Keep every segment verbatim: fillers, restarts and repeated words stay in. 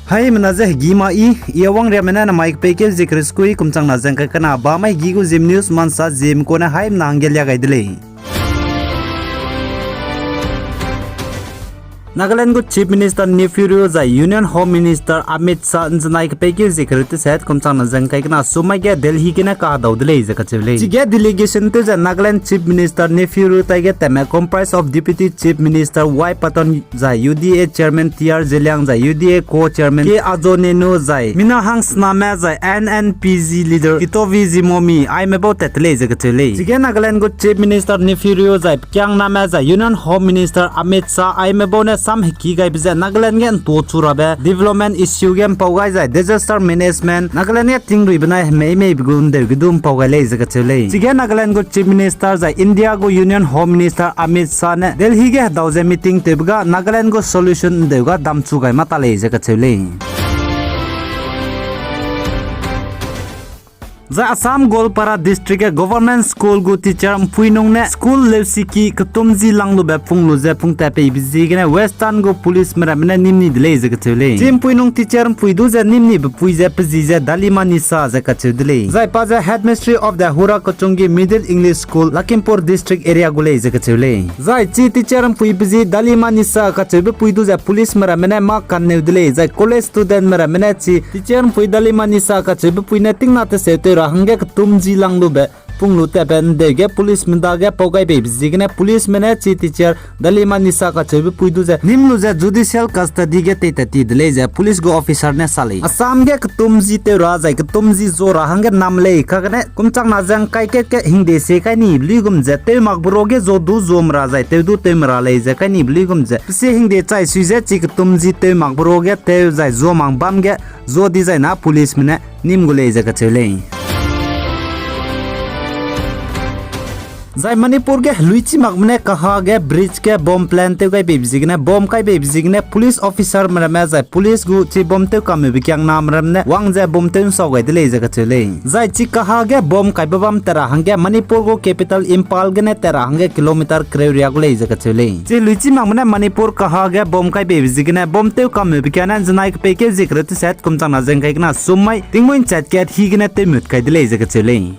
Haimena ze hegî ma i, i a wangriame ne namai kepeikeu zie kereu sekui kum changna ze ngkai kena bamai hegî gu Zeme News mansa Zeme kune haimena hangge lia gai de lei. Nagaland gu Chief Minister Neiphiu Rio zai Union Home Minister Amit Shah nzenai kepeikeu zie kereu teset kum changna ze ngkai kena sumai ge Delhi gene kahedau de lei ze kacheu lei. Chige delegation tew ze Nagaland Chief Minister Neiphiu Rio taige tatme comprise of Deputy Chief Minister Y Patton zai U D A Chairman T R Zeliang zai U D A Co-Chairman K Ajo Nenu zai mina hangsname zai N N P G leader Kitovi Zimomi aime bau tat de lei ze kacheu lei. Chige Nagaland gu Chief Minister Neiphiu Rio zai pekiangname zai Union Home Minister Amit Shah aime bau ne sam heki gaibe ze Nagaland ge ntuachu rabe development issue ge mpau gai zai disaster management, Nagaland ge tingrui benai hemei meibe gu ndeu ge du mpau gai lei ze kacheu lei. Chige Nagaland gu Chief Minister zai India gu Union Home Minister Amit Shah ne Delhi ge hedau ze meeting tewbe ga Nagaland gu solution ndeu ga damchu gai mata lei ze kacheu lei. Zai Assam Goalpara District ge Government School gu teacher mpui nung ne school leusiki ketum ji lang lube pung lu ze pung tat peibe ziegene Western gu policeme ramme ne nîm ni de lei ze kacheu lei. Chi mpui nung teacher mpui du ze nîm nibe pui ze pe zi ze Dalima Nisa ze kacheu de lei. Zai pa ze Headmistress of the Hura Kachungi Middle English School, Lakhimpur District area gu lei ze kacheu lei. Zai chi teacher mpui pe zi Dalima Nisa kacheube pui du ze policeme ramme ne mâ kanneu de lei, zai college studentme ramme ne chi teacher mpui Dalima Nisa kacheube pui ne tingna teseu tew ra hangge ketum ji lang lube pung lu tatbe ndeu ge policeme dage pau gai beibe ziegene policeme ne chi teacher Dalima Nisa kacheube pui du ze nîm lu ze judicial custody ge tei tat ti de lei ze police gu officer ne sa lei. Assam ge ketum ji tew ra zai ketum ji zua ra hangge nam lei, kagene kum changna ze ngkai kat ge hingde sie kai nibe luigum ze tew makbe ruage zua du zuame ra zai tew du tewme ra lei ze kai nibe luigum ze pe sie hingde chai sui ze chi ketum ji tew makbe ruage tew zai zua mak bam ge zua di zai na policeme ne nîm gu lei ze kacheu lei. Zai Manipur ge heluichi makme ne kaha ge bridge ge bomb plant tew gai beibe ziegene, bomb kai beibe ziegene police officerme ramme zai police gu chi bomb tew kameube kiangname ram ne wang ze bomb tew nsau gai de lei ze kacheu lei. Zai chi kaha ge bomb kaibe bam tat ra hangge Manipur gu capital Imphal gene tat ra hangge kilometer kereu ria gu lei ze kacheu lei. Chi heluichi makme ne Manipur kaha ge bomb kai beibe ziegene bomb tew kameube kia ne nzenai kepeikeu zie kereu teset kum changna ze ngkai kena sumai tingmui nchat kat hi gene tewmut kai de lei ze kacheu lei.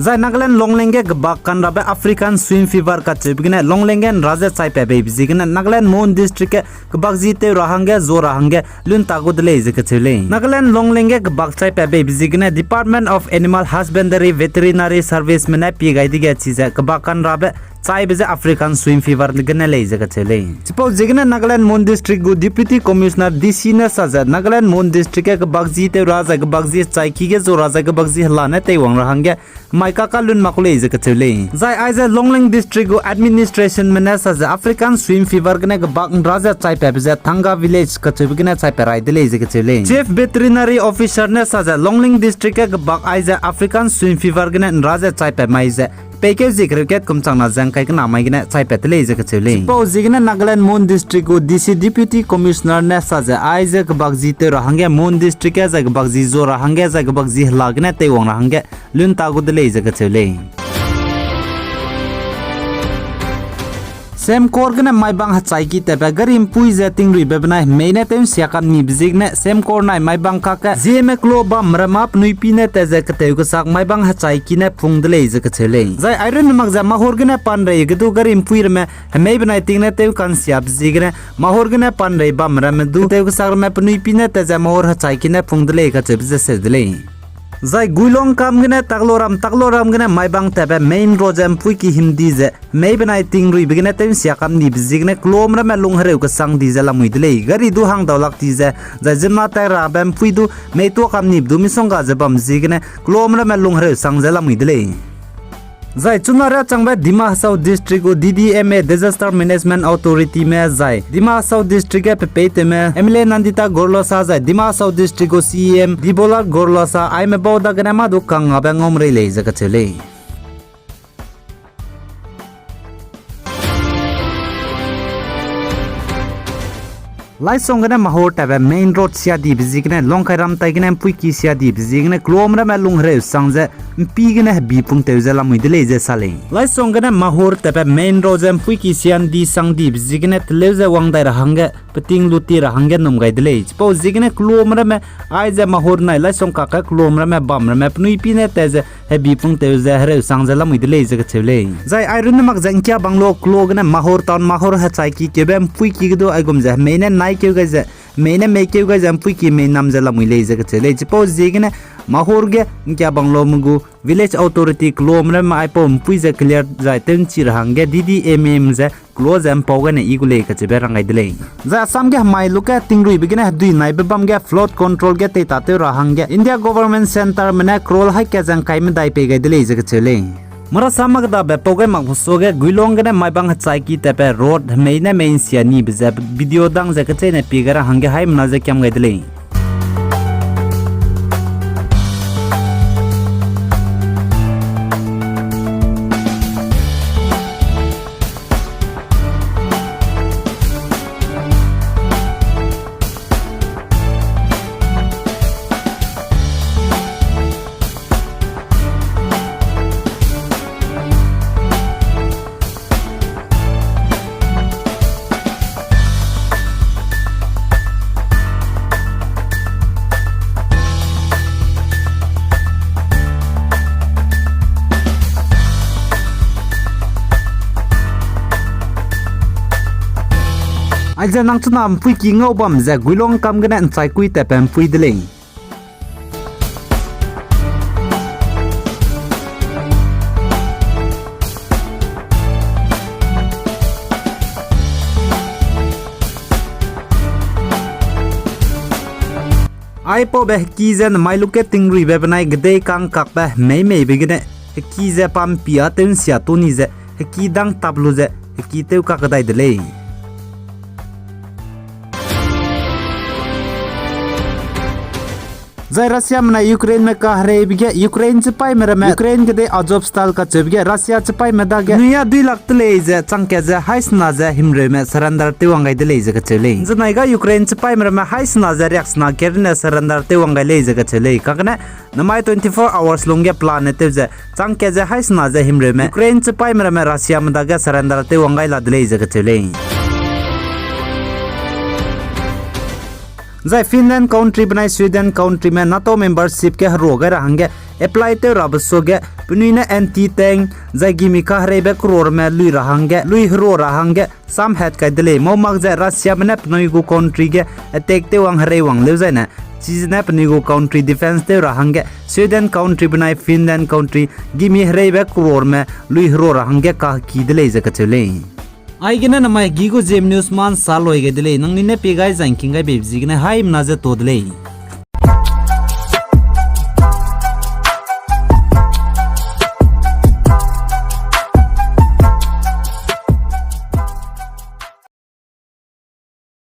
Zai Nagaland Longleng ge kebak kanrabe African Swine Fever kacheube gene Longleng ge nra ze chaipat beibe ziegene Nagaland Mon District ge kebak ji tew ra hangge zua ra hangge lunta gu de lei ze kacheu lei. Nagaland Longleng ge kebak chaipat beibe ziegene Department of Animal Husbandry Veterinary Serviceme ne pie gai dege chize kebak kanrabe chaibe ze African Swine Fever gene lei ze kacheu lei. Chipau ziegene Nagaland Mon District gu Deputy Commissioner D C ne sa ze Nagaland Mon District ge kebak ji tew ra zai kebak ji chaiki ge zua ra zai kebak ji hela ne teiwang ra hangge mai kaka lun mak ku lei ze kacheu lei. Zai aize Longleng District gu administrationme ne sa ze African Swine Fever gene kebak nra ze chaipatbe ze Thanga Village kacheube gene chaipat rai de lei ze kacheu lei. Chief Veterinary Officer ne sa ze Longleng District ge kebak aize African Swine Fever gene nra ze chaipat mai ze peikeu zie kereu kat kum changna ze ngkai kena mai gene chaipat de lei ze kacheu lei. Chipau ziegene Nagaland Mon District gu D C Deputy Commissioner ne sa ze aize kebak ji tew ra hangge Mon District ge zai kebak ji zua ra hangge zai kebak ji hela gene teiwang ra hangge lunta gu de lei ze kacheu lei. Semkor gene Maibang hechaiki tatbe gari mpui ze tingruibe benai hemei ne tew nsia kam nibe ziegene Semkor nai Maibang kakge Zeme kelo bam ramme penui pi ne tat ze ketew kesak Maibang hechaiki ne pung de lei ze kacheu lei. Zai airunne mak ze Mahur gene Panrei ge du gari mpui ramme hemei benai ting ne tew kansiabe ziegene Mahur gene Panrei bam ramme du ketew kesak ramme penui pi ne tat ze Mahur hechaiki ne pung de lei kacheube ze seu de lei. Zai Guilong kam gene Takloram, Takloram gene Maibang tatbe main road ze mpui ki him di ze hemei benai tingruibe gene tew nsia kam nibe ziegene kelome ramme lung hereu kesang di ze lamui de lei. Gari du hang dau lak di ze, zai ziemmena tat rabe mpui du mei tuâ kam nibe du misongga ze bam ziegene kelome ramme lung hereu sang ze lamui de lei. Zai chuna riâ changbe Dima Hasao District gu D D M A Disaster Management Authorityme zai Dima Hasao District ge pepeitewme M L A Nandita Gorlosa zai Dima Hasao District gu C E M Debolal Gorlosa aime bau dagene mâ du kangngabe ngau merei lei ze kacheu lei. Laisong gene Mahur tatbe main road sia dibe ziegene Longkairam tai gene ’mpuiki sia dibe ziegene kilometer ramme lung hereu sang ze ’mpi gene hebi pungtew ze lamui de lei ze sa lei. Laisong gene Mahur tatbe main road ze ’mpuiki sia ’ndi sang dibe ziegene teleu ze wang dai ra hangge peting luti ra hangge num gai de lei. Chipau ziegene kilometer ramme aize Mahur nai Laisong kakge kilometer ramme bam ramme penui pi ne tat ze hebi pungtew ze hereu sang ze lamui de lei ze kacheu lei. Zai airunne mak ze ’ngkia bang lo kelo gene Mahur town Mahur hechaiki keube ’mpuiki ge du aigum ze hemei ne naikeu gai ze, hemei ne meikeu gai ze ’mpuiki mei nam ze lamui lei ze kacheu lei. Chipau ziegene Mahur ge ’ngkia bang lo me gu village authority kilometer ramme aipau ’mpui ze clear zai tew ’nchi ra hangge D D M M ze kelo ze ’mpau gene i gu lei kacheube rang gai de lei. Zai Assam ge hemai luge tingruibe gene hedui naibe bam ge flood control ge teitatew ra hangge India government centreme ne crore haî kat ze ’ngkai medai pei gai de lei ze kacheu lei. Marasam makdabe pau gai makbe suage Guilong gene Maibang hechaiki tatbe road hemei ne mei ’nsia nibe ze video dang ze kecheîne pie gai ra hangge haimena ze kiam gai de lei. Aize nang chuna ’mpuiki ngau bam ze Guilong kam gene ’nchaikui tatbe ’mpui de lei. Aipaube heki ze nemai luge tingruibe benai gedei ka'ngkakbe hemei meibe gene heki ze pa ’mpi â tew ’nsia tu ni ze heki dang tap lu ze heki tew kak kedai de lei. Zai Russiame nai Ukraineme kahereibe ge Ukraine chipaîme ramme Ukraine kedei Azovstal kacheube ge Russia chipaîme dage penui â dui lak de lei ze chang kat ze haî sena ze himreume surrender tew wang gai de lei ze kacheu lei. Zenai ga Ukraine chipaîme ramme haî sena ze riaksena kerine surrender tew wang gai lei ze kacheu lei. Kagene namai twenty-four hours lungge plan ne tew ze chang kat ze haî sena ze himreume Ukraine chipaîme ramme Russiame dage surrender tew wang gai la de lei ze kacheu lei. Zai Finland country benai Sweden countryme NATO membership ge herua gai ra hangge apply tew rabe suage penui ne anti-tank zai gimi kahereibe croreme lui ra hangge, lui herua ra hangge samhat kai de lei. Mau mak ze Russiame ne penui gu country ge attack tew wang herei wang leu zaine, chizene penui gu country defence tew ra hangge Sweden country benai Finland country gimi hereibe croreme lui herua ra hangge kaheki de lei ze kacheu lei. Aigene namai hegi gu Zeme News ma ’nsa loi gai de lei, nangnui ne pie gai zai ’ngking gai beibe ziegene haimena ze to de lei.